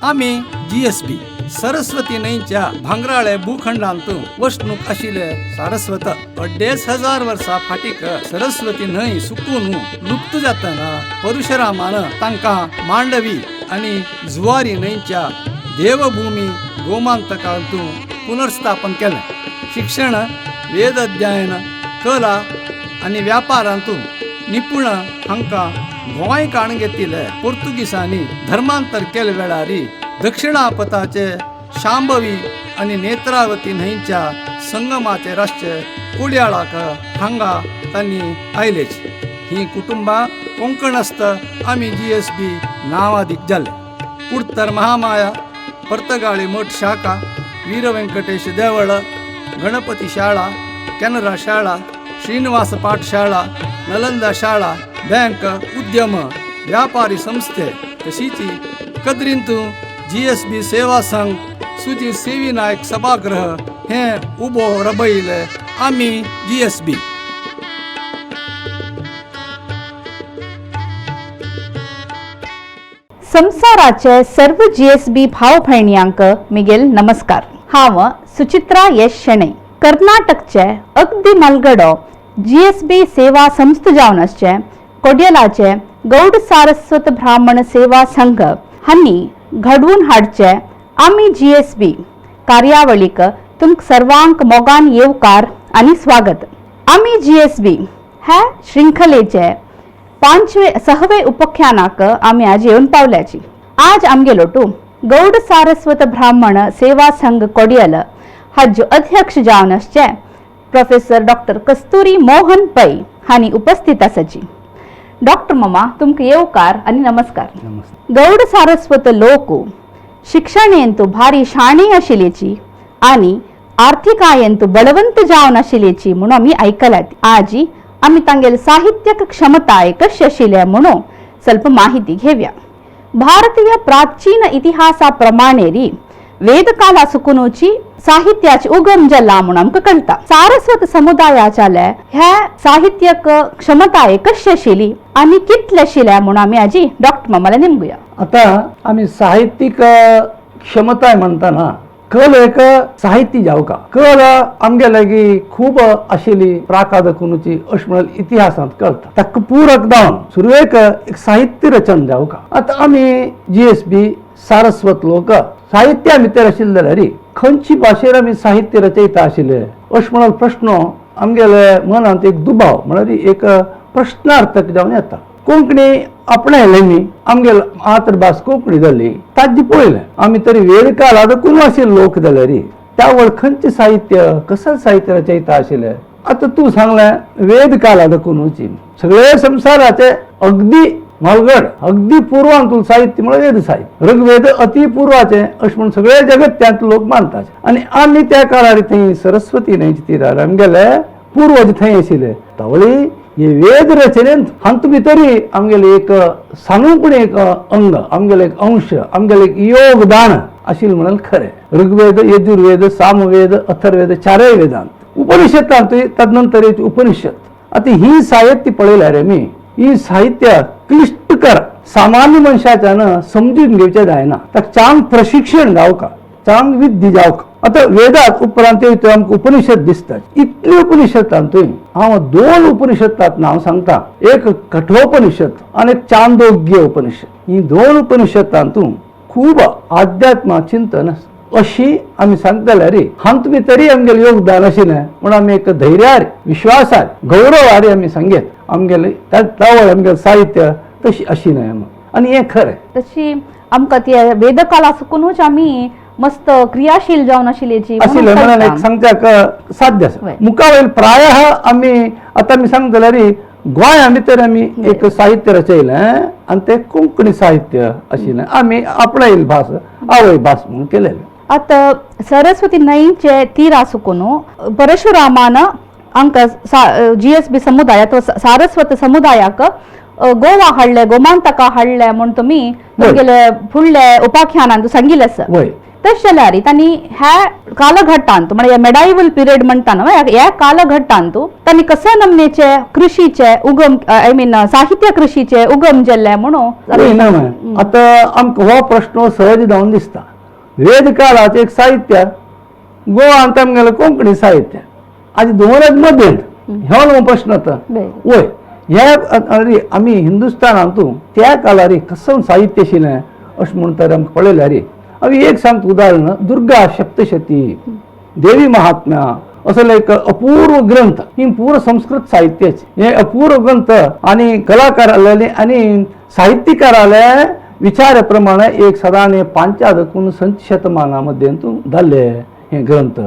आमी जीएसबी सरस्वती न्हंयच्या भांगराळे भूखंडांत वसणूक आशिल्ले सारस्वत. 2500 वर्सां फाटीक सरस्वती न्हंय सुकून लुप्त जातना परशुरामान तांकां मांडवी आनी जुवारी न्हंयच्या देवभूमी गोमांतकांत पुनर्स्थापन केलें. शिक्षण, वेद अध्ययन, कला आनी व्यापारांत निपुण हांकां गोंय काण घेतिल्ले पोर्तुगीसांनी धर्मांतर केले वेळार दक्षिणापथाचे शांभवी आनी नेत्रावती न्हंयच्या संगमाचे रातचे कोडयाळाक हांगा तांणी आयलेच. ही कुटुंबां कोंकणस्थ आमी जीएसबी नांवादीक जाले. कुडतर महामाया, पर्तगाळी मठ शाखा, वीर व्यंकटेश देवळ, गणपती शाळा, केनरा शाळा, श्रीनिवास पाठशाळा, नलंदा शाळा, बँक, उद्यम, व्यापारी संस्थे तशीच कदरींत जीएसबी सेवा संघ, सुजी सेवी नायक सभागृह हे उबो रबयले आमी जीएसबी. संसाराचे सर्व जीएसबी भाव भयण्यांक मिगेल नमस्कार. हांव सुचित्रा यश शेणै. कर्नाटकचे अगदी मलगडो जीएसबी सेवा संस्था जावन आसचे कोड्यलाचे गौड सारस्वत ब्राह्मण सेवा संघ हांणी घडवून हाडचे आमी जीएसबी कार्यावळीक तुमकां सर्वांक मोगान येवकार आनी स्वागत. आमी जीएसबी ह्या शृंखलेचे पांचवे सहावे उपाख्यानाक आमी आज येवन पावल्याची. आज आमगेलो टू गौड सारस्वत ब्राह्मण सेवा संघ कोडियल हाज्यो अध्यक्ष जावन आसचे प्रोफेसर डॉक्टर कस्तुरी मोहन पै हांणी उपस्थित आसाची. डॉक्टर मामा, तुमकां येवकार आनी नमस्कार. नमस्ते. गौड सारस्वत लोक शिक्षणेंतु भारी शाणी आशिल्ल्याची आनी आर्थिकायेंतु बळवंत जावन आशिल्ल्याची म्हणून आमी आयकल्यात. आजी आमी तांगेले साहित्यक क्षमताय कशी आशिल्ल्या म्हणून ಸ್ವಲ್ಪ माहिती घेवया. भारतीय प्राचीन इतिहासा प्रमाणे री वेदकाला सुकुनूची साहित्याची उगम जाला म्हणून आमकां कळटा. सारस्वत समुदायाच्याले ह्या साहित्यक क्षमताय कशी आशिल्ली आनी कितले आशिल्ल्या म्हणून आमी आजी डॉक्टर मामाला निमगुया. आता आमी साहित्यीक क्षमताय म्हणताना कल एक साहित्य जावका कल आमगे लागीं खूब आशिल्ली प्राकाद कुनुची अशें म्हणून इतिहासांत कळटा. ताका पूरक जावन सुरवेक एक साहित्य रचन जावका. आतां आमी जीएसबी सारस्वत लोक साहित्या भितर आशिल्ले जाल्यार खंयची भाशेर आमी साहित्य रचयता आशिल्ले अशें म्हणून प्रश्न आमगेले मनांत एक दुबाव म्हळ्यार एक प्रश्नार्थक जावन येता. कोंकणी आपणायले न्ही, आमगेल मातृभास कोंकणी जाली ताजी पळयलें आमी तरी वेळ काळ कोण आशिल्ले लोक जाल्यार त्या वळ खंयचें साहित्य कसलें साहित्य रचयता आशिल्लें. आतां तूं सांगलें वेद काला कोणूची सगळे संवसाराचे अगदी म्हालगड अगदी पूर्वांतूल साहित्य म्हळ्यार वेद साहित्य. ऋग्वेद अति पूर्वाचे अशें म्हूण सगळे जगत्यांत लोक मानतात आनी आमी त्या काळार थंय सरस्वती न्हंयच्या तिरार आमगेले पूर्वज थंय आशिल्ले. तावळी हे वेद रचनेंत हातूंत भितरूय आमगेले एक सांगूंक एक अंग आमगेले एक अंश आमगेले एक योगदान आशिल्लें म्हणून खरें. ऋग्वेद, यजुर्वेद, सामवेद, अथर्वेद चारय वेदांत उपनिषदांतूय तदनंतर उपनिषद. आतां ही साहित्य पळयल्यार रे मी ही साहित्य क्लिश्टकर सामान्य मनशाच्यान समजून घेवचें जायना. ताका चांग प्रशिक्षण जावका, चांग विद्या जावका. आतां वेदात उपरांत थंय आमकां उपनिषद दिसतात. इतले उपनिषदांतूय हांव दोन उपनिषदांत नांव सांगता, एक कठोपनिषद आनी एक चांदोग्य उपनिषद. ही दोन उपनिषदांतू खूब आध्यात्म चिंतन आसा अशी आमी सांगता जाल्यार हातूंत भितरूय आमगेलें योगदान आशिल्लें म्हूण आमी एक धैर्यार विश्वासार गौरवार आमी सांगेत आमगेलें तावळ आमगेलें साहित्य तशी आशिल्लें म्हूण आनी हें खरें. तशी आमकां ती वेदकाला सुकूनच आमी मस्त क्रियाशील जावन आशिल्ल्याची आशिल्लें म्हणून एक सांगच्याक साध्य आसा. मुखावयल प्रायः आमी आतां आमी सांगता जाल्यार गोंया भितर आमी एक साहित्य रचयलें आनी तें कोंकणी साहित्य आशिल्लें. आमी आपणायल भास आवय भास म्हणून केलेलें. आतां सरस्वती न्हंयचे तीरा सुकून परशुरामान आमकां जीएसबी समुदाय अथवा सारस्वत समुदायाक गोवा हाडले, गोमांतका हाडले म्हूण तुमी तुमगेले फुडले उपाख्यानान सांगिल्लें आसा. वय. तशें जाल्यार तांणी ह्या कालघट्टांत म्हळ्यार मेडायवल पिरियड म्हणटा न्हू ह्या कालघट्टांत तांणी कसो नमनेचे कृषीचे उगम, I mean साहित्य कृषीचे उगम जाल्ले म्हणून. ना, आतां आमकां हो प्रश्न सहज जावन दिसता. वेद काळाचें एक साहित्य, गोवांत आमगेलें कोंकणी साहित्य आनी दोनच मदेंत हो न्हू प्रश्न आतां. वय, ह्या आमी हिंदुस्थानांतू त्या काळारी कसं साहित्य आशिल्लें अशें म्हूण तर आमकां पळयल्यार हांव एक सांगता उदाहरण, दुर्गा सप्तशती, देवी महात्म्या असले एक अपूर्व ग्रंथ, ही पूर्ण संस्कृत साहित्याचे हे अपूर्व ग्रंथ आनी कलाकाराले आनी साहित्यकाराले विचार प्रमाणे एक सदाने पांचा दकून संच शतमानामध्ये जाल्ले हे ग्रंथ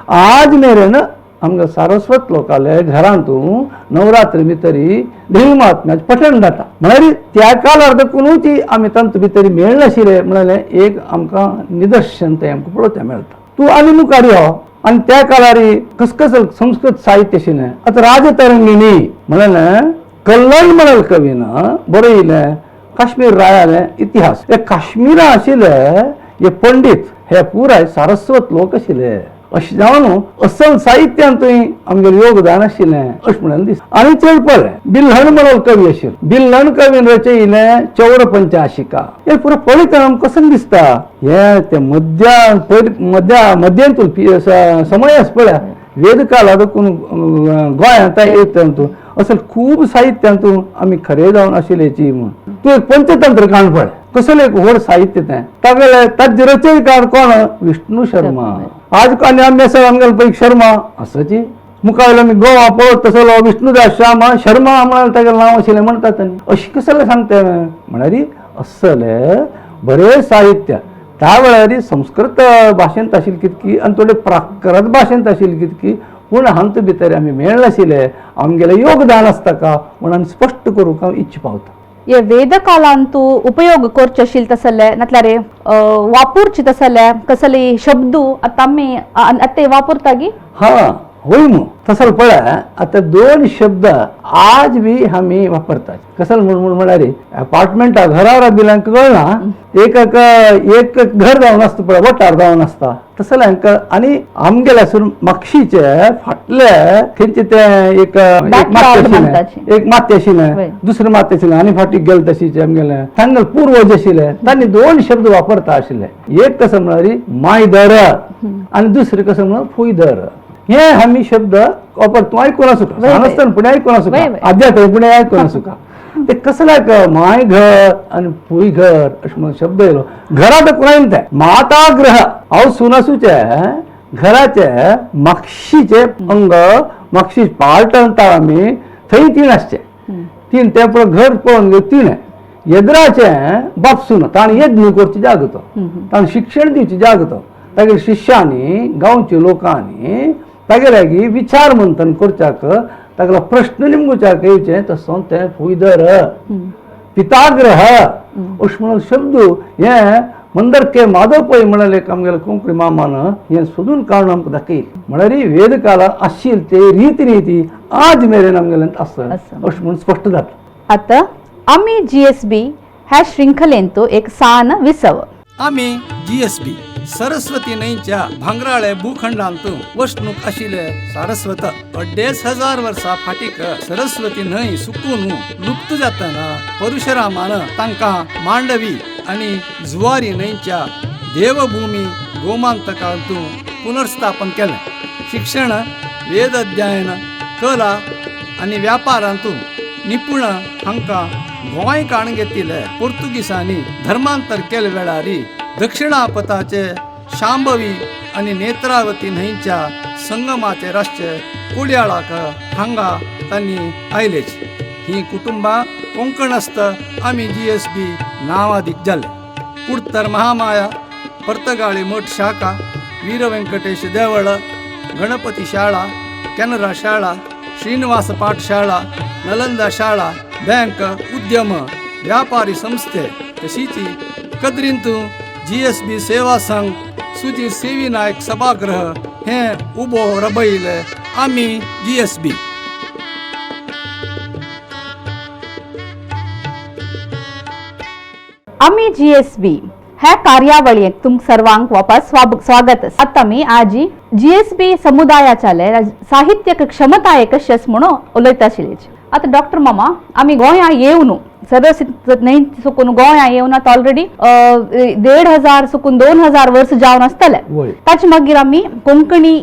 आज मेरेन आमकां सारस्वत लोकांले घरांतू नवरात्री भितरी देवी महात्म्याचें पठण जाता. म्हळ्यार त्या काळार दकुनूच ती आमी तांतू भितरी मेळनाशिल्लें म्हळ्यार एक आमकां निदर्शन तें आमकां पळोवचें मेळटा. तूं आनी मुखार यो आनी त्या काळारी खसखस संस्कृत साहित्य आशिल्लें. आतां राजतरंगिणी म्हणलें कल्लण म्हणल कवीन बरयलें काश्मीर रायाले इतिहास. हे काश्मीरा आशिल्ले हे पंडीत हे पुराय सारस्वत लोक आशिल्ले. अशें जावन असल साहित्यांतूय आमगेलें योगदान आशिल्लें अशें म्हणून दिसता. आनी चड पळय बिल्हण म्हणून कवी आशिल्लो, बिल्हण कवीन रचयिल्लें चौर पंचाशिका हे पुरो पळयतना आमकां कसं दिसता हे ते मध्या मध्या मध्यंतूल समय आसा पळय वेद काळा देखून गोंयांत येत असं खूब साहित्यांतून आमी खरे जावन आशिल्ल्याची म्हूण. तूं एक पंचतंत्र काण पळय कसलें एक व्हड साहित्य तें, तागेलें ताजे रचयकार कोण? विष्णू शर्मा. आज आनी आमी आसा आमगेलो पळय शर्मा आसाची मुखावयलो आमी गोवा पळोवत तसलो विष्णुदास श्यामा शर्मा म्हळ्यार तागेलें नांव आशिल्लें म्हणटात. आनी अशें कसलें सांगता म्हळ्यार असलें बरें साहित्य त्या वेळार संस्कृत भाशेंत आशिल्ली कितकी आनी थोडे प्राकृत भाशेंत आशिल्ली कितकी, पूण हांत भितर आमी मेळनाशिल्ले आमगेलें योगदान आसता का म्हूण आमी स्पश्ट करूंक हांव इच्छा पावता. हे वेदकालांतू उपयोग करचे आशिल्ले तसले नातल्यार वापरचे तसले कसले शब्द आतां आमी आतां वापरता गी? हा होय मग तसं पळय आतां दोन शब्द आज बी आमी वापरतात. कसं म्हूण म्हळ्यार अपार्टमेंटा घरावर बिलांक कळना, एक एक घर जावन आसता पळय, वटार जावन आसता तसलें हांकां. आनी आमगेले आसून मागशीचे फाटले थंयचे ते एक मात्य एक मात्य आशिल्लें, दुसरें मात्य आशिल्लें आनी फाटीक गेले तशीचे आमगेले तांगेले पूर्वज आशिल्ले तांणी दोन शब्द वापरता आशिल्ले. एक कसं म्हळ्यार मायदर आनी दुसरें कसं म्हळ्यार फुयदर. हे आमी शब्द वापर तूं आयकून आसूं का, ल्हान आसतना फुडें आयकून आसूं का, आद्या थंय फुडें आयकून आसूं का, ते कसल्याक माय घर आनी फूय घर अशें म्हणून शब्द येयलो. घरा तर कोणाय तें माताग्रह हांव सुनासूचे घराचे मागशीचे अंग मागशी पार्ट म्हणटा आमी थंय तीन आसचे तीन ते पळय घर पळोवन घेवन तीन येद्राचे बापसून ताणें यज्ञ करची जागतो, ताणें शिक्षण दिवची जागतो, तागेले शिष्यांनी गांवच्या लोकांनी तागेले लागीं विचार मंथन करच्याक तागेलो प्रश्न निमगुच्याक येवचें तसो तें फुयदर पिताग्रह अशें म्हणून शब्द हे मंदर के माधव पै म्हळ्यार आमगेले कोंकणी मामान हें सोदून काडून आमकां दाखयलें. म्हळ्यार वेद काळार आशिल्ली ते रीत रीती आज मेरेन आमगेले आसा अशें म्हणून स्पश्ट जाता. आतां आमी GSB ह्या शृंखलेंत एक सान विसव. आमी GSB Saraswati न्हंयच्या भांगराळे भूखंडांत वसणूक आशिल्ले सारस्वत 2500 वर्सां फाटीक सरस्वती न्हंय सुकून लुप्त जातना परशुरामान तांकां मांडवी आनी जुवारी न्हंयच्या देवभूमी गोमांतकांत पुनर्स्थापन केलें. शिक्षण, वेद अध्ययन, कला आनी व्यापारांत निपुण हांकां गोंय काण घेतिल्ले पोर्तुगीसांनी धर्मांतर केले वेळार दक्षिणापथाचे शांभवी आनी नेत्रावती न्हंयच्या संगमाचे रातचे कोडयाळाक हांगा तांणी आयलेच. ही कुटुंबां कोंकणस्थ आमी GSB नांवादीक जाले. कुडतर महामाया, पर्तगाळी मठ शाखा, वीर व्यंकटेश देवळ, गणपती शाळा, केनरा शाळा, श्रीनिवास पाठशाळा, नलंदा शाळा, बँक, उद्यम, व्यापारी संस्थे तशीच कदरींतू GSB सेवा संघ, सुजी सेवी नायक सभागृह हे उबो रबयले आमी GSB. आमी GSB ह्या कार्यावळीक तुम सर्वांक वापस स्वागत. आतां आमी आजी जीएसबी समुदायाच्याले साहित्यक क्षमताय कशी आसा म्हणून उलयता आशिल्ली. आतां डॉक्टर मामा, आमी गोंया येवन सरस्वती न्हंय सुकून गोंया येवन आतां ऑलरेडी 1500 सुकून 2000 वर्स जावन आसतले. वय. ताचे मागीर आमी कोंकणी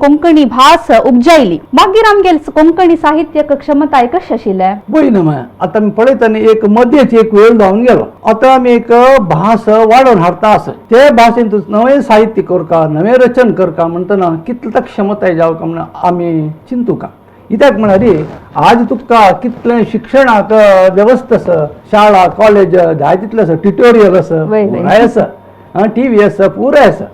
कोंकणी भास उपजायली. मागीर आमगेल कोंकणी साहित्य क्षमताय कशी आशिल्ले? पळय ना मागीर आतां आमी पळयता न्ही, एक मदेच एक वेळ जावन गेलो. आतां आमी एक भास वाडोवन हाडटा आसा, ते भाशेन तूं नवें साहित्य करका, नवें रचन करका म्हणटना कितले क्षमताय जावका म्हणून आमी चिंतुका. कित्याक म्हळ्यार आज तुका कितलें शिक्षणाक वेवस्था आसा, शाळा कॉलेज जाय तितलें आसा, ट्युटोरियल आसा, वय, वय. पुराय आसा, टी व्ही आसा, पुराय आसा,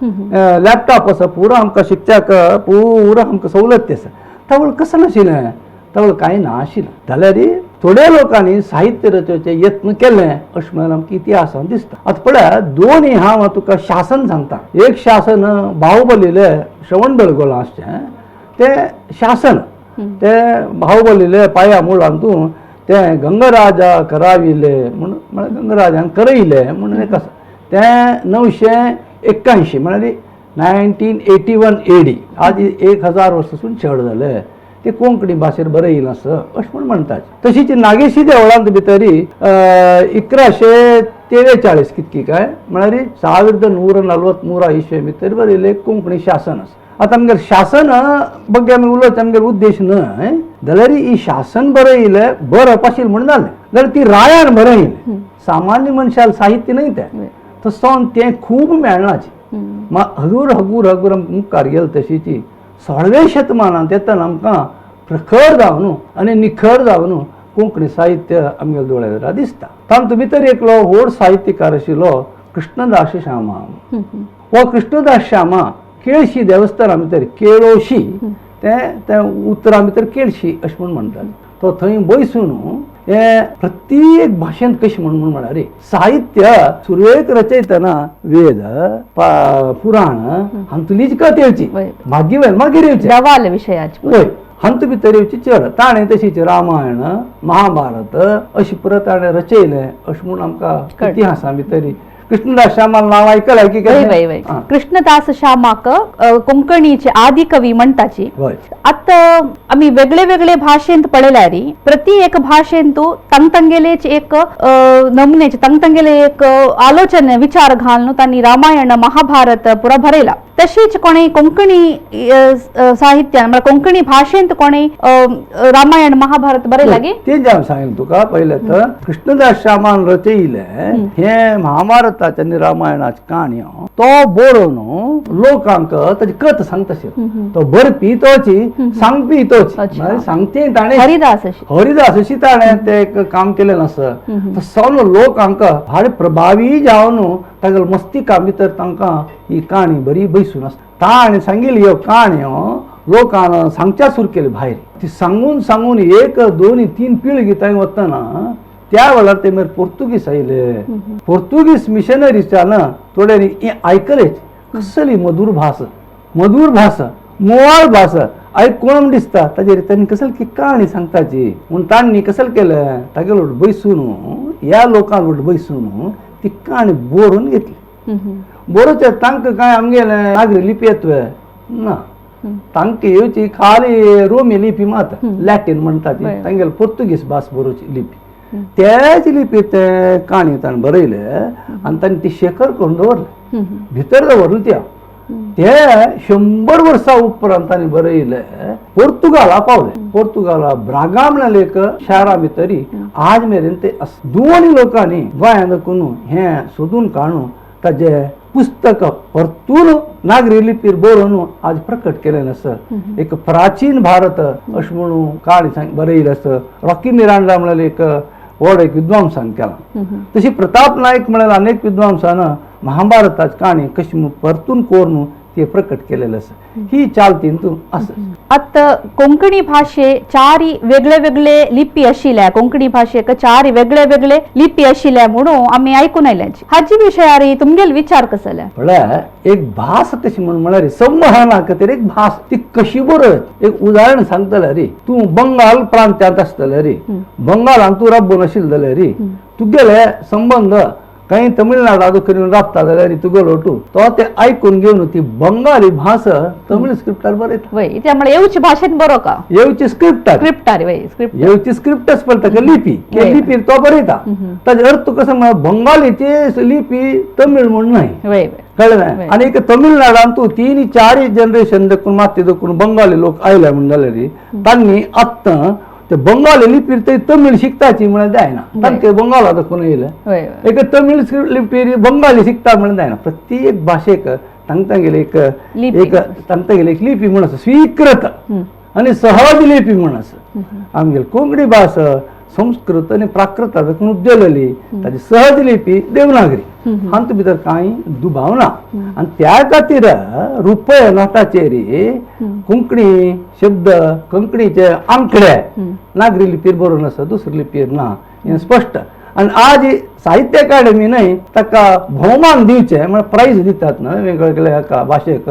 लॅपटॉप आसा, पुरो आमकां शिकच्याक पुरो आमकां सवलती आसा. तवळ कसं नाशिल्लें, तवळ कांय नाशिल्लें. जाल्यार थोड्या लोकांनी साहित्य रचोवचे यत्न केले अशें म्हणून आमकां इतिहासान दिसता. आतां पळय, दोनूय हांव तुका शासन सांगता. एक शासन बाहुबलीले श्रवण बेळगोळा आसचें तें शासन, ते बाहुबलीले पाया मुळांतून ते गंगराजा कराविले म्हूण, म्हळ्यार गंगराजान करयले म्हणून एक आसा. तें 981 म्हळ्यार 1981 AD, आज 1000 वर्सां चड जाले ते कोंकणी भाशेर बरयलें आसा अशें म्हूण म्हणटात. तशीच नागेशी देवळांत भितरी 1143 कितकी काय म्हळ्यार 1143 इसवे भितर बरयलें कोंकणी शासन आसा. आतां आमगेर शासन बग्गे आमी उलोवचें आमगेर उद्देश न्हय, जाल्यार ही शासन बरयलें बरप आशिल्लें म्हूण जालें, जाल्यार ती रायान बरयलें, सामान्य मनशाल साहित्य न्हय तें, तसो तें खूब मेळनाचें. हगूर हगूर हगूर आमकां मुखार गेले तशीची 16व्या शतमानांत येतना आमकां प्रखर जावन आनी निखर जावन कोंकणी साहित्य आमगेल्या दोळ्या दिसता. तातूंत भितर एकलो व्हड साहित्यकार आशिल्लो कृष्णदास श्यामा. हो कृष्णदास श्यामा केळशी देवस्थाना भितर, केळोशी तें तें उतरां भितर केळशी अशें म्हूण म्हणटात. तो थंय बसून हे प्रत्येक भाशेंत कशें म्हूण म्हळ्यार साहित्य सुरवेक रचयतना वेद पुराण हातूंतलीच कथ येवची, मागीर मागीर येवची देवाल विशयाची. वय, हातूंत भितर येवची चड. ताणें तशीच रामायण महाभारत अशी परत ताणें रचयलें अशें म्हूण आमकां इतिहासा भितर कृष्णदास श्यामा नाव आयकलां की? वय वय. कृष्णदास श्यामाक कोंकणीचे आदि कवी म्हणटाची. आतां आमी वेगळे वेगळे भाशेंत पळयल्यार प्रति एक भाशेंत तांगेलेच एक नमुनेचे तांगेले एक आलोचन विचार घालून तांणी रामायण महाभारत पुरा बरयला. तशीच कोणी कोंकणी साहित्यान म्हळ्यार कोंकणी भाशेंत कोणी रामायण महाभारत बरयला गी? तें हांव सांगलें तुका पयलें तर कृष्णदास श्यामान रचयलें हें महाभारताचें आनी रामायणाची काणयो तो बरोवन लोकांक ताची कथ सांगता. तो बरपी तोची, सांगपी तोची, सांगचे ताणें हरिदास हरिदास अशी ताणें तें एक काम केलें आसा. सगलो लोकांक भारी प्रभावी जावन तागेलो मस्तिका भितर तांकां ही काणी बरी बैसून आसता. ताणें सांगिल्ली ह्यो काणयो लोकांक सांगच्या सुरू केली भायर. ती सांगून सांगून 1 2 3 पिळगी थंय वतना त्या वेळार ते मागीर पोर्तुगीज आयले. पोर्तुगीज मिशनरीच्यान थोड्यांनी हें आयकलेच, कसली मधूर भास, मधूर भास, मोवाळ भास आयक कोण दिसता ताजेर तांणी कसली की काणी सांगताची म्हूण तांणी कसलें केलें तागेलो बैसून ह्या लोकांक बैसून ती काणी बरोवन घेतली. बरोवचे तांकां काय आमगेलें नागरी लिपी येतवे ना, तांकां येवची खाली रोमी लिपी मात, लॅटीन म्हणटा ती, तांगेले पोर्तुगीज भास बरोवची लिपी, त्याच लिपी ते काणी ताणें बरयले आनी ताणें ती शेखर करून दवरले, भितर दवरले. त्या ते 100 वर्सां उपरांत ताणें बरयले पोर्तुगाला पावले. पोर्तुगाला ब्रागा म्हणल्यार एक शारा भितरी आज मेरेन ते दोन लोकांनी गोंयांत करून हें सोदून काडून ताजें पुस्तक परतून नागरी लिपीर बरोवन आज प्रकट केलें आसा. एक प्राचीन भारत अशें म्हणून काणी बरयलें आसा. रॉकी मिरांडा म्हणल्यार एक व्हड एक विद्वांसान केला. तशी प्रताप नायक म्हणल्यार अनेक विद्वांसान महाभारताची काणी कशी परतून कोरून ते प्रकट केलेलं आसा. ही चालतीन तूं आसा. आतां कोंकणी भाशे चारी वेगळे वेगळे लिपी आशिल्ल्या, कोंकणी भाशेक चारी वेगळे वेगळे लिपी आशिल्ल्या म्हणून आमी आयकून आयल्याची. हाजी विशयार तुमगेल विचार कसले? म्हळ्यार एक भास कशी म्हण म्हळ्यार संवहना खातीर एक भास ती कशी बरोवप. एक उदाहरण सांगतले रे, तूं बंगाल प्रांत्यांत आसतले रे, बंगालान तूं रब्बून आशिल्ले जाल्यार रे तुगेले संबंद काही तमिळनाडात करून राबता जाल्यार तुगेलो तो ते आयकून घेवन ती बंगाली भास तमिळ स्क्रिप्टार बरयता. वय, त्यामुळे येवची भाशेन बरो का येवची स्क्रिप्टार, स्क्रिप्टार, वय स्क्रिप्ट येवची स्क्रिप्टच पडटा का लिपी, वय. लिपी तो बरयता. ताजो अर्थ कसो म्हळ्यार बंगालीची लिपी तमिळ म्हूण न्हय, वय वय कळ्ळें? वय. आनी एक तमिळनाडान तूं 3-4 जनरेशन देखून माती देखून बंगाली लोक आयले म्हूण जाल्यार तांणी आत्तां ते बंगाली लिपीर ते तमिळ शिकताची म्हळ्यार जायना, तांचे बंगाला देखून येयले. वय वय. एक तमिळ लिपीर बंगाली शिकता म्हळ्यार जायना. प्रत्येक भाशेक तांगेले एक लिपी. एक तांगेले एक लिपी म्हूण आसा स्वीकृत आनी सहज लिपी म्हूण आसा. आमगेली कोंकणी भास संस्कृत आनी प्राकृता देखून उपजलेली, ताजी सहज लिपी देवनागरी, हातूंत भितर कांय दुबाव ना. आनी त्या खातीर रुपया नोटाचेर कोंकणी शब्द, कोंकणीचे आंकडे नागरी लिपीर बरोवन आसा, दुसरी लिपीर ना, हें स्पश्ट. आनी आज साहित्य अकाडेमी न्हय ताका भोवमान दिवचे म्हळ्यार प्रायज दितात न्हय वेगवेगळ्या हाका भाशेक,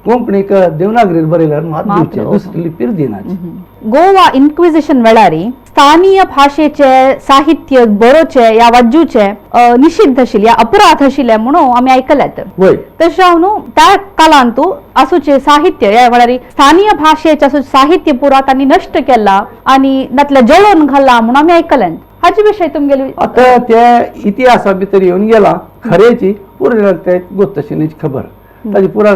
कोंकणीक देवनागरीर बरयल्यार मात मात्र, दिवचे, दुसरी लिपीर दिनाचे. गोवा इन्क्विजिशन वेळारी स्थानीय भाशेचे साहित्य बरोवचे या वाजूचे निषिद्ध आशिल्ले या अपराध आशिल्ले म्हणून आमी आयकल्यात. वय. तशें हांव न्हू त्या काळांत आसूचे साहित्य या वेळारी स्थानीय भाशेचे आसूचे साहित्य पुरा तांणी नश्ट केला आनी नातल्या जळोवन घाला म्हणून आमी आयकल्यात. हाजे विशय तुमगेली आता त्या इतिहासा भितर येवन गेला खरेची पुरे ते गोष्ट खबर ताजी पुरा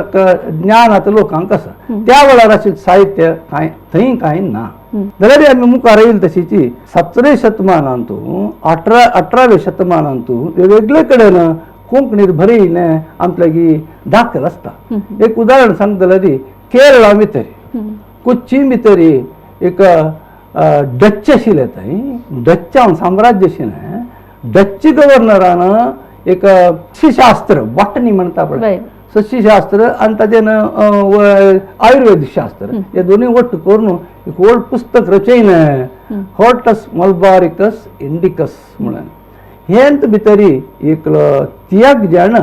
ज्ञान आतां लोकांक आसा. त्या वेळार अशें साहित्य कांय थंय कांय ना. जाल्यार आमी मुखार येयल तशीची 17 शतमानांतू 18व्या शतमानांतू वेगवेगळे कडेन कोंकणीर बरयलें आमचे दाखल आसता. एक उदाहरण सांगता जाल्यार केरळा भितर कोच्ची भितर एक डच आशिल्लें थंय, डच्चान साम्राज्य आशिल्लें. डच गव्हर्नरान एक सस्यशास्त्र बॉटनी म्हणटा पळय, सस्यशास्त्र आनी ताजें आयुर्वेद शास्त्र हे दोनूय ಒಟ್ಟು करून एक व्हड पुस्तक रचयलें, हॉर्टस मलबारिकस इंडिकस म्हणून. हेंत भितर एक तियाक जाण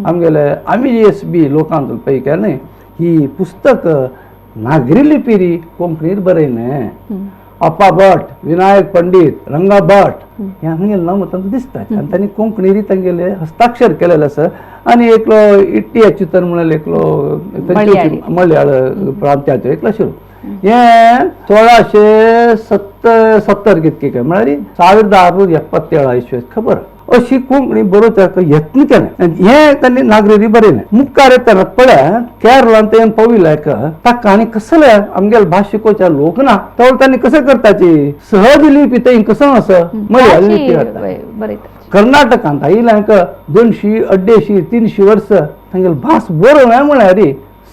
आमगेले आमी एस बी लोकांत पैकी न्हय ही पुस्तक नागरी लिपीरी कोंकणीर बरयलें. अप्पा भट, विनायक पंडीत, रंगा भट हे आमगेले नांव तांकां दिसता आनी तांणी कोंकणीरी तांगेले हस्ताक्षर केलेलें आसा. आनी एकलो इट्टी अच्युतन म्हणून एकलो मलयाळ प्रांत्याचो एकलो आशिल्लो. हें 1670 कितके काय म्हळ्यार 1677 इसवेक खबर अशी कोंकणी बरोवपाक यत्न केलें आनी हें तांणी नागरी बरयलें. मुखार येतना पळय केरळांत तें पाविल्लें ताका आनी कसले आमगेले भास शिकोवच्या लोक ना, तर तांणी कशें करताची सहज लिपी थंय कसो आसा मलयाळी लिपी हाडटा. कर्नाटकांत आयिल्लें 200, 250, 300 वर्स तांगेले भास बरोवंक म्हळ्यार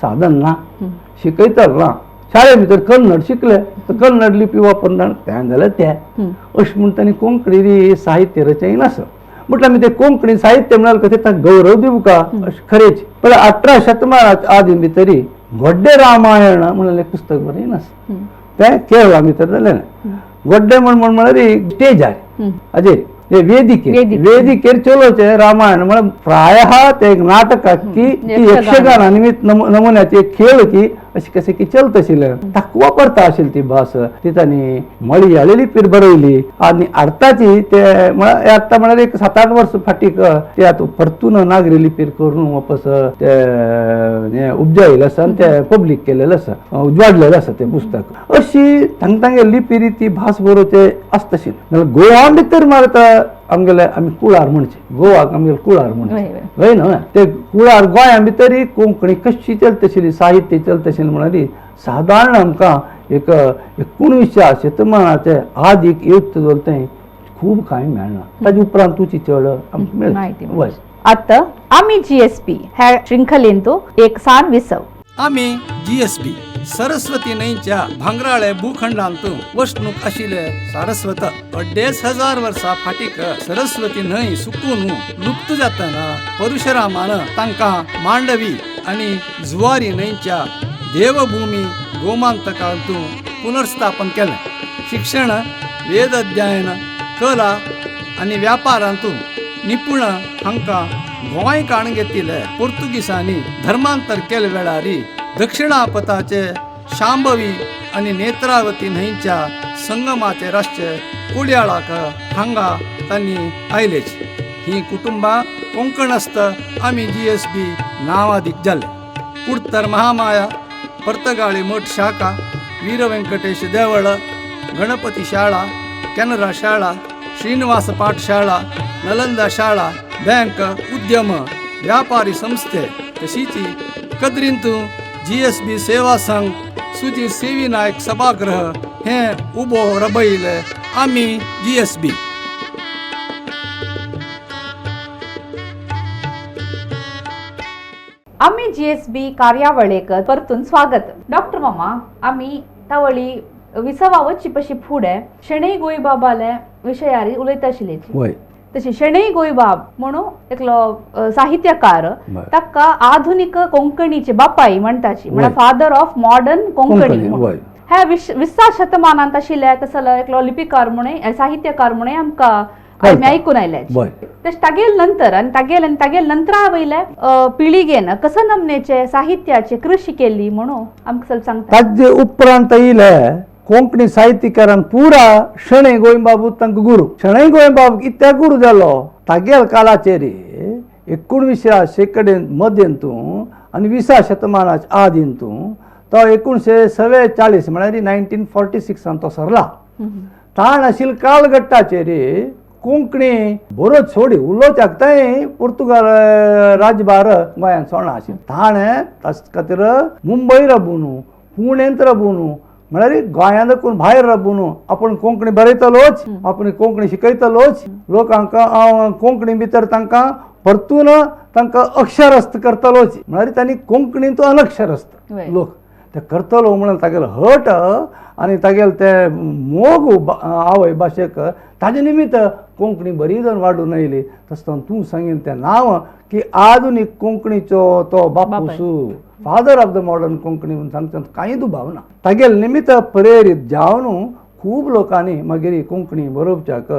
साधन ना, शिकयतलो ना. शाळे भितर कन्नड शिकले तर कन्नड लिपी वापरना तें जाल्यार तें अशें म्हूण तांणी कोंकणी साहित्य रचयन आसा. म्हटल्यार आमी ते कोंकणी साहित्य म्हळ्यार कशें ताका गौरव दिवका अशें खरेंच. पण 18 शतमानाच्या आदी भितर गोड्डे रामायण म्हणून एक पुस्तक बरयन आसा, तें केरळा भितर जालें. गोड्डे म्हण म्हळ्यार स्टेजार हाजेर वेदिके वेदिकेर चलोवचें रामायण म्हळ्यार प्रायः ते एक नाटकाक की ती यक्षगाना निमित्त नमुन्याचे खेळ की अशें कशें की चलत आशिल्लें, ताका वापरता आशिल्ली ती भास. ती तांणी मलयाळी लिपीर बरयली आनी आतांची ते म्हळ्यार आतां म्हळ्यार एक 7-8 वर्स फाटीक ते आतां परतून नागरी लिपीर करून वापस ते हें उपजायलें आसा आनी तें पब्लीक केलेलें आसा, उजवाडलेलें आसा तें पुस्तक. अशी तांगे लिपीर ती भास बरोवचें आसता आशिल्लें. गोवा भितर मारता आमगेले आमी कुळार म्हणचे, गोवाक आमगेले कुळार म्हणचे हय न्हय, ते कुळार गोंया भितर कोंकणी कशी चलता आशिल्ली, साहित्य चलता आशिल्लें म्हळ्यार सादारण आमकां एक 19व्या शतमानाचे आदीक येवत तें खूब कांय मेळना. ताजे उपरांत तुजी चड आमकां मेळटा. आतां आमी GSB ह्या शृंखलेंत एक सान विसव. आमी GSB Saraswati न्हंयच्या भांगराळे भूखंडांत वसणूक आशिल्ले सारस्वत 2500 वर्सां फाटीक सरस्वती न्हंय सुकून लुप्त जातना परशुरामान तांकां मांडवी आनी जुवारी न्हंयच्या देवभूमी गोमांतकांत पुनर्स्थापन केलें. शिक्षण, वेद अध्ययन, कला आनी व्यापारांत निपुण हांकां गोंय काण घेतिल्ले पोर्तुगीसांनी धर्मांतर केले वेळार दक्षिणापथाचे शांभवी आनी नेत्रावती न्हंयच्या संगमाचे राष्ट्र कोडयाळाक हांगा तांणी आयलेच. ही कुटुंबां कोंकणस्थ आमी जीएसबी नांवादीक जाले. कुडतर महामाया, पर्तगाळी मठ शाखा, वीर वेंकटेश देवळ, गणपती शाळा, केनरा शाळा, श्रीनिवास पाठशाळा, नलंदा शाळा, बँक, उद्यम, व्यापारी संस्थे तशीच कद्रींतू जीएसबी सेवा संघ, सुजी सेवी नायक सभागृह हे उबो रबयले आमी जीएसबी. आमी जीएसबी कार्यावळीक परतून स्वागत. डॉक्टर मामा, आमी तावळी विसवा वचची पशी फुडें शणै गोंयबाबाले विशयारी उलयता आशिल्ली. वय. तशी शणै गोंयबाब म्हणून एकलो साहित्यकार, ताका आधुनिक कोंकणीचे बापाई म्हणटाची, म्हळ्यार फादर ऑफ मॉडर्न कोंकणी. ह्या विसा शतमानांत आशिल्ले तसलो एकलो लिपिकार म्हणून, साहित्यकार म्हणून आमकां आमी आयकून आयले. तशें तागेल नंतर आनी तागेल आनी तागेल नंतरा वयले पिळगेन कसं नमनेचे साहित्याचे कृशी केली म्हणून आमकां ಸ್ವಲ್ಪ सांगता. ताजे उपरांत येयले कोंकणी साहित्यकारान पुरा शणै गोंयबाबू तांकां गुरू. शणै गोंयबाब कित्याक गुरू जालो? तागेल काळाचेर 19व्या शेंकड्यान मदेंतू आनी 20व्या शतमानाच्या आदींतू तो 1944 म्हळ्यार 1946 तो सरला. ताण आशिल्ले कालघट्टाचेर कोंकणी बरोच सोडी उलोवच्याक थंय पुर्तुगाल राजभार गोंयांत सोडना आशिल्लो. ताणें ताचे खातीर मुंबय राबून, पुणेंत राबून, म्हळ्यार गोंयांत कोण भायर राबून आपूण कोंकणी बरयतलोच, आपूण कोंकणी शिकयतलोच, लोकांक कोंकणी भितर तांकां परतून तांकां अक्षरस्थ करतलोच. म्हळ्यार तांणी कोंकणींत अनक्षरस्थ लोक ते करतलो म्हणून तागेलो हट आनी तागेले ते मोग आवय भाशेक ताजे निमित्त कोंकणी बरी जावन वाडून आयली. तशें तूं सांगीन तें नांव की आधुनीक कोंकणीचो तो बापूस, Father of the modern Konkani म्हणून सांगता कांय दुबाव ना. तागेले निमित्त प्रेरीत जावन खूब लोकांनी मागीर कोंकणी बरोवच्याक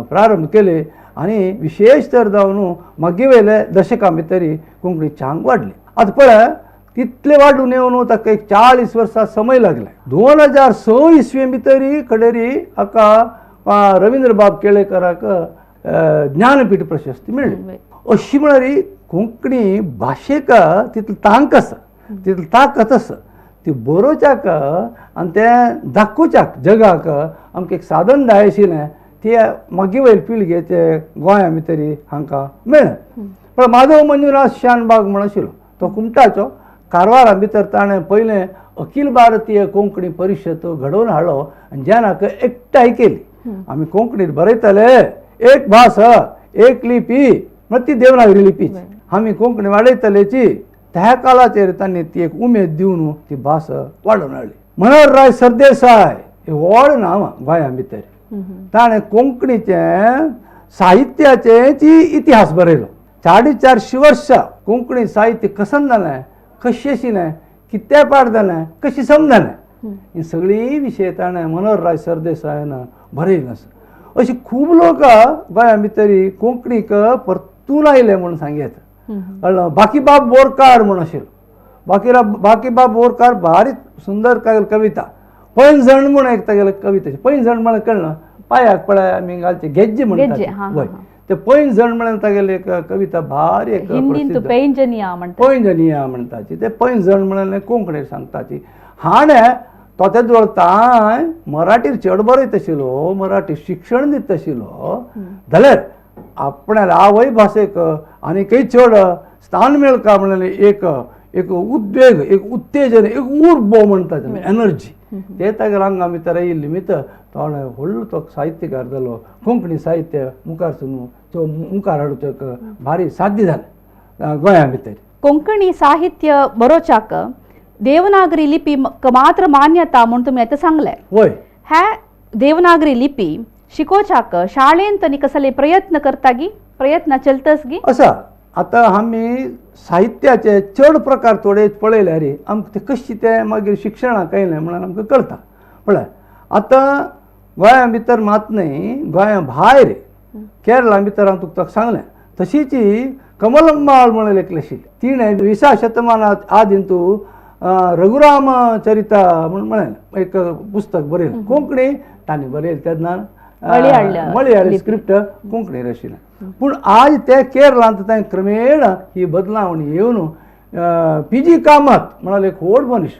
प्रारंभ केले आनी विशेश तर जावन मागीर वयले दशकां भितर कोंकणी चांग वाडली. आतां पळय तितले वाडून येवन ताका एक 40 वर्सां समय लागले. 2006 इसवे भितर कडेरी हाका रवींद्रबाब केळेकराक ज्ञानपीठ प्रशस्ती मेळ्ळी. अशी म्हळ्यार कोंकणी भाशेक तितली तांक आसा, तितली ताकत आसा, ती बरोवच्याक आनी तें दाखोवच्याक जगाक आमकां एक साधन जाय आशिल्लें, ती मागीर वयले पिळगेचे गोंया भितर हांकां मेळ्ळें. पण माधव मंजुनाथ शानबाग म्हण आशिल्लो तो कुमटाचो, कारवारा भितर ताणें पयलें अखिल भारतीय कोंकणी परिशद घडोवन हाडलो आनी जेन्ना एकठांय केली आमी कोंकणीत बरयतले, एक भास एक लिपी, म्हळ्यार ती देवनागरी लिपीच आमी कोंकणी वाडयतलेची. त्या काळाचेर तांणी ती एक उमेद दिवन ती भास वाडोवन हाडली. मनोहरराय सरदेसाय हे व्हड नांव गोंया भितर, ताणें कोंकणीचें साहित्याचें ती इतिहास बरयलो. 450 वर्सां कोंकणी साहित्य कसन जालें, कशें आशिल्लें, कित्या पाड जालें, कशें समजलें, ही सगळीं विशय ताणें मनोहरराय सरदेसायान बरयलें आसा. अशे खूब लोक गोंया भितर कोंकणीक परतून आयले म्हणून सांगयत. कळ्ळें? बाकीबाब बोरकार म्हूण आशिल्लो, बाकीबाब बोरकार भारी सुंदर कविता पैंजण म्हूण एक तागेले कविता. पैंजण म्हळ्यार कळना, पांयाक पळय आमी घालचे गेज्जे म्हणटा, वय ते पैंजण म्हळ्यार तागेली एक कविता भारी एक हिंदीन पैंजनिया म्हणटा, पैंजनिया म्हणटाची. ते पैंजण म्हळ्यार कोंकणीर सांगताची. हाणें तो ते दोळ तांय मराठीर चड बरयत आशिल्लो, मराठी शिक्षण दित आशिल्लो, जाल्यार आपणाल्या आवय भाशेक आनीकय चड स्थान मेळका म्हणल्यार एक एक उद्वेग, एक उत्तेजन, एक उर्बो म्हणटा एनर्जी ते तागेल्या आंगा भितर आयिल्ली निमित्त तो व्हडलो तो साहित्यकार जालो. कोंकणी साहित्य मुखार सरून मुखार हाडूंक भारी साध्य जालें गोंया भितर. कोंकणी साहित्य बरोवच्याक देवनागरी लिपी मात्र मान्यता म्हूण तुमी आतां सांगलें. वय, ह्या देवनागरी लिपी शिकोवच्याक शाळेंत आनी कसले प्रयत्न करता गी, प्रयत्न चलतस गी? आसा. आतां आमी साहित्याचे चड प्रकार थोडे पळयल्यार आमकां ते कशें तें मागीर शिक्षणाक आयलें म्हणून आमकां कळटा. पळय आतां गोंया भितर मात न्हय, गोंया भायर केरळा भितर हांव तुका सांगलें तशीच कमलम्माळ म्हणून एकली आशिल्ली, तिणें 20व्या शतमानात आदींतू रघुराम चरिता म्हणून म्हळें एक पुस्तक बरयलें कोंकणी तांणी बरयलें तेन्ना मळयाळी स्क्रिप्ट कोंकणीर आशिल्लें. पूण आज ते केरळांत तें क्रमेण ही बदलावणी येवन पी जी कामत म्हळ्यार एक व्हड मनीस,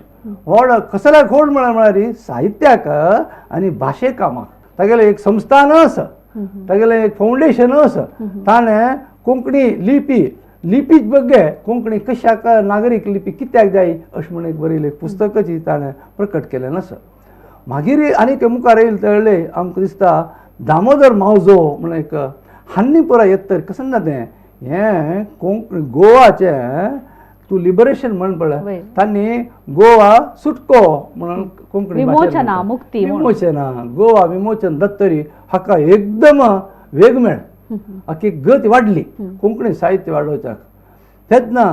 व्हड कसल्याक व्हड म्हळ्यार साहित्याक आनी भाशे कामाक तागेलें एक संस्थान आसा, तागेलें एक फावंडेशन आसा. ताणें कोंकणी लिपी लिपी ಬಗ್ಗೆ कोंकणी कशाक नागरीक लिपी कित्याक जाय अशें म्हूण एक बरयलें एक पुस्तकच ताणें प्रकट केलें आसा. मागीर आनीक मुखार येयले तळ्ळे आमकां दिसता दामोदर मावजो म्हण एक हान्नी पुरा येत कसं ना तें हें कोंकणी गोवाचें तूं लिबरेशन म्हण पळय तांणी गोवा सुटको म्हणून कोंकणी विमोचना मुक्ती विमोचना गोवा विमोचन दत्तरी हाका एकदम वेग मेळ आखी गती वाडली कोंकणी साहित्य वाडोवच्याक. तेन्ना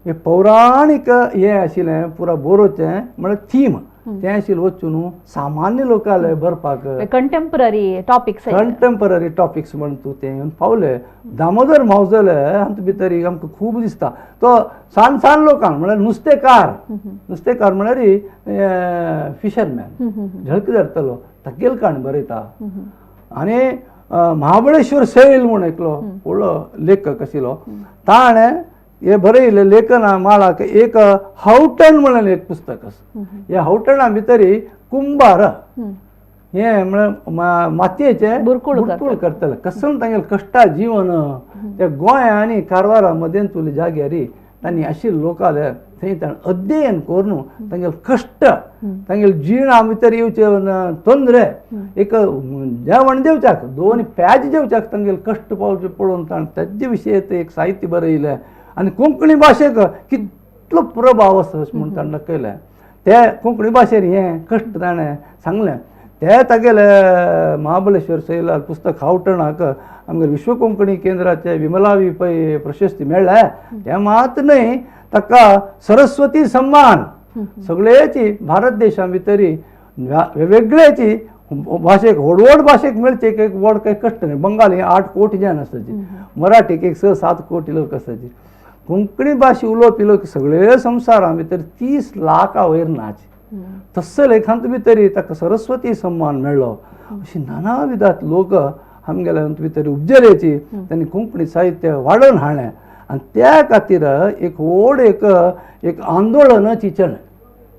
हे पौराणीक हें आशिल्लें पुरा बरोवचें म्हळ्यार थीम तें आशिल्लें वचून सामान्य लोकांले बरपाक कंटेम्पररी टॉपिक्स कंटेम्पररी टॉपिक्स म्हण तूं तें येवन पावले. दामोदर मावजोले हातूंत भितर आमकां खूब दिसता तो सान सान लोकांक म्हळ्यार नुस्तेकार, नुस्तेकार म्हळ्यार फिशरमॅन झळक धरतलो तागेल काण बरयता. आनी महाबळेश्वर सैल म्हूण एकलो व्हडलो लेखक आशिल्लो ताणें हे बरयलें लेखना माळाक एक हावटण म्हणून एक पुस्तक आसा. ह्या हावटणा भितर कुंभार हें म्हळ्यार मातयेचें बुरकुळ करतले कसम तांगेलें कश्टा जीवन त्या गोंय आनी कारवारा मदें तुले जाग्यार तांणी आशिल्ले लोकाले थंय ताणें अध्ययन करून तांगेले कश्ट तांगेले जिणा भितर येवचे तोंदरे एक जेवण जेवच्याक दोन प्याज जेवच्याक तांगेले कश्ट पावचे पळोवन ताणें तेजे विशय एक साहित्य बरयलें आनी कोंकणी भाशेक कितलो प्रभाव आसा अशें म्हूण ताणें दाखयलें. ते कोंकणी भाशेर हें कश्ट ताणें सांगलें. ते तागेले महाबळेश्वर सैलार पुस्तक हावटणाक आमगे विश्व कोंकणी केंद्राचे विमला वी पै प्रशस्ती मेळ्ळें. हें मात न्हय ताका सरस्वती सम्मान सगळ्याची भारत देशा भितर वेगवेगळ्याची भाशेक व्हड व्हड भाशेक मेळचे एक व्हड काही कश्ट न्हय. बंगाली 8 कोटी जन आसाची, मराठीक एक 6-7 कोटी लोक आसाची, कोंकणी भाशा उलोवपी लोक सगळे संवसारा भितर 30 लाखा वयर नाच तसो लेखांत भितर ताका सरस्वती सम्मान मेळ्ळो. अशी नाना विधात लोक आमगेले भितर उपजरेची तांणी कोंकणी साहित्य वाडोवन हाडलें आनी त्या खातीर एक व्हड एक एक आंदोलनाची चललें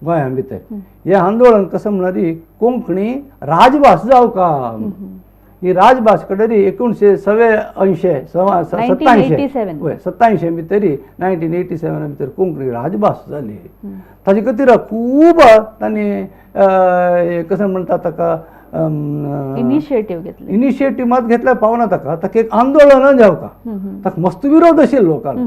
गोंया भितर. हें आंदोलन कसं म्हळ्यार कोंकणी राजभास जावका ही राजभास कडेन 1987 वय 87 भितर 1987 भितर कोंकणी राजभास जाली. ताजे खातीर खूब तांणी कसं म्हणटा ताका इनिशिएटीव घेतली. इनिशिएटीव मात घेतल्यार पावना ताका, ताका एक आंदोलन जावका ताका मस्त विरोध आशिल्लो लोकांक.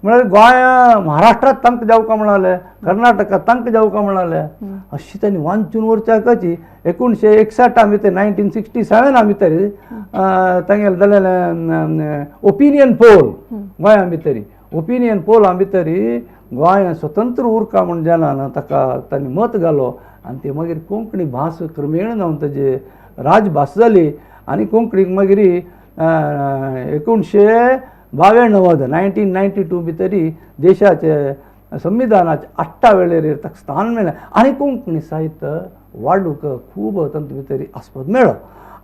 म्हळ्यार गोंया महाराष्ट्रात तांकां जावका म्हणाले, कर्नाटकात तांकां जावका म्हणाले. अशी तांणी वांचून वरच्याकाची 1961 भितर 1967 भितर तांगेलें जालेलें ओपिनियन पोल गोंया भितर ओपिनियन पोला भितर गोंय स्वतंत्र उरका म्हूण जेन्ना ताका तांणी मत घालो आनी ते मागीर कोंकणी भास क्रमेण जावन ताजी राजभास जाली. आनी कोंकणीक मागीर 1992 1992 भितर देशाचे संविधानाचे 8 वेळेर ताका स्थान मेळ्ळें आनी कोंकणी साहित्य वाडूंक खूब तातूंत भितर आस्पद मेळ्ळो.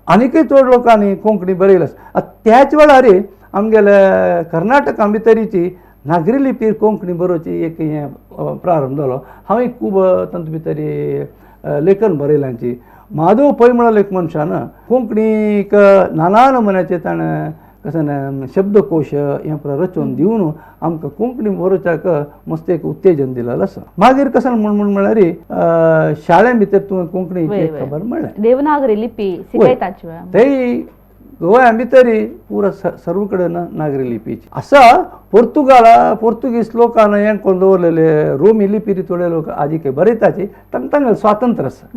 आनीकय चड लोकांनी कोंकणी बरयलें. त्याच वेळार आमगेले कर्नाटका भितरीची नागरी लिपीर कोंकणी बरोवची एक हें प्रारंभ जालो. हांवें खूब तातूंत भितर लेखन बरयल्यांची. माधव पै म्हळ्यार एक मनशान कोंकणीक नाना नमुन्याचे ताणें कशें शब्दकोश हें रचून दिवन आमकां कोंकणी बरोवच्याक मस्त एक उत्तेजन दिलेलें आसा. मागीर कशें म्हूण म्हळ्यार शाळे भितर तुवें कोंकणीची खबर मेळ्ळें देवनागरी लिपी शिकयताची तेय गोंया भितर पुरा सर्व कडेन नागरी लिपीची आसा. पोर्तुगाला पोर्तुगीज लोकांना हें करून दवरलेले रोमी लिपी थोडे लोक आजी काय बरयताची तांकां तांगेलें स्वातंत्र्य आसा.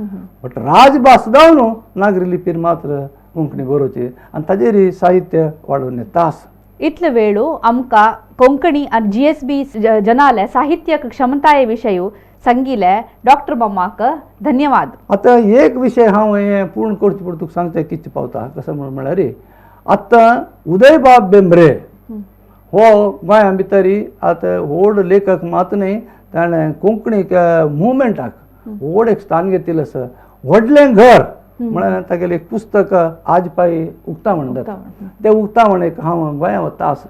बट राजभास जावन नागरी लिपीर मात्र कोंकणी बरोवची आनी ताजेर साहित्य वाडोवन येता आसा. इतले वेळू आमकां कोंकणी आनी GSB जनाले साहित्य क्षमताये विशय सांगिले डॉक्टर मामाक धन्यवाद. आतां एक विशय हांव हें पूर्ण करचें पडटा तुका सांगता कितें पावता कसो म्हण म्हळ्यार आतां उदयबाब बेंब्रे हो गोंया भितर आतां व्हड लेखक मात न्हय ताणें कोंकणीक मुवमेंटाक व्हड एक स्थान घेतिल्लें आसा. व्हडलें घर म्हळ्यार तागेलें एक पुस्तक आज पाय उक्तावण जाता. तें उक्तावण एक हांव गोंया वता आसा.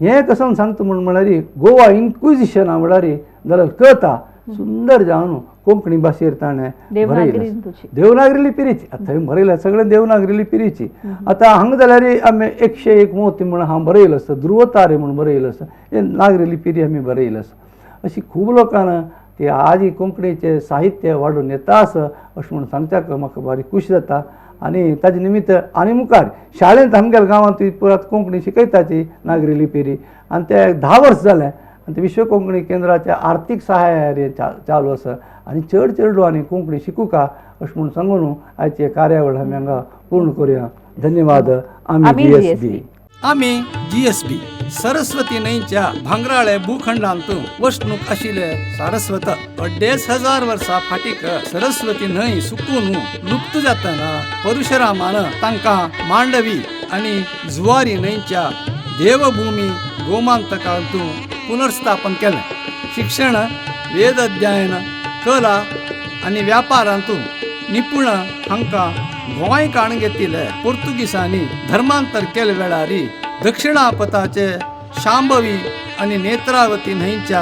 हें कसो सांगता म्हूण म्हळ्यार गोवा इन्क्विजिशना म्हळ्यार जाल्यार कळता सुंदर जावन कोंकणी भाशेर ताणें बरयलें. देवनागरी लिपीची आतां थंय बरयलें सगळें देवनागरी लिपीची. आतां हांगा जाल्यार आमी 101 मोती म्हूण हांव बरयलें आसा, ध्रुवतारे म्हूण बरयलें आसा, हें नागरी लिपीरी आमी बरयलें आसा. अशी खूब लोकांना ती आजी कोंकणीचें साहित्य वाडून येता आसा अशें म्हूण सांगच्याक म्हाका बारीक खूश जाता. आनी ताजे निमित्त आनी मुखार शाळेंत आमगेल्या गांवांत पुरात कोंकणी शिकयताची नागरी लिपीरी आनी ते 10 वर्स जालें आनी ते विश्व कोंकणी केंद्राच्या आर्थीक सहाय्यार चालू आसा आनी चड चेडूं आनी कोंकणी शिकूका अशें म्हूण सांगून आयचे कार्यावळ आमी हांगा पूर्ण करुया. धन्यवाद. आमी GSB. आमी GSB Saraswati न्हंयच्या भांगराळे भूखंडांत वसणूक आशिल्ले सारस्वत 2500 वर्सां फाटीक सरस्वती न्हंय सुकून लुप्त जातना परशुरामान तांकां मांडवी आनी जुवारी न्हंयच्या देवभूमी गोमांतकांत पुनर्स्थापन केलें. शिक्षण, वेद अध्ययन, कला आनी व्यापारांत निपुण हांकां गोंय काण घेतिल्ले पोर्तुगीसांनी धर्मांतर केले वेळार दक्षिणापथाचे शांभवी आनी नेत्रावती न्हंयच्या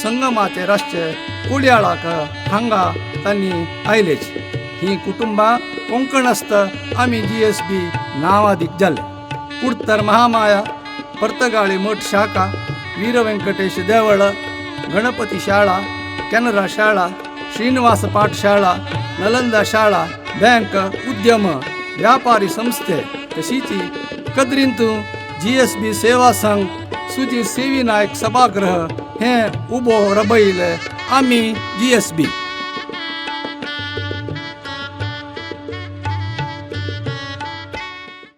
संगमाचे राष्ट्र कोडयाळाक हांगा तांणी आयलेच. ही कुटुंबां कोंकणस्थ आमी GSB नांवादीक जाले. कुडतर महामाया, पर्तगाळी मठ शाखा, वीर वेंकटेश देवळ, गणपती शाळा, केनरा शाळा, श्रीनिवास पाठशाळा, नलंदा शाळा, बँक, उद्यम, व्यापारी संस्थे तशीच कद्रींत GSB सेवा संघ, सुजी सेवी नायक सभागृह हे उबो रबयले आमी GSB.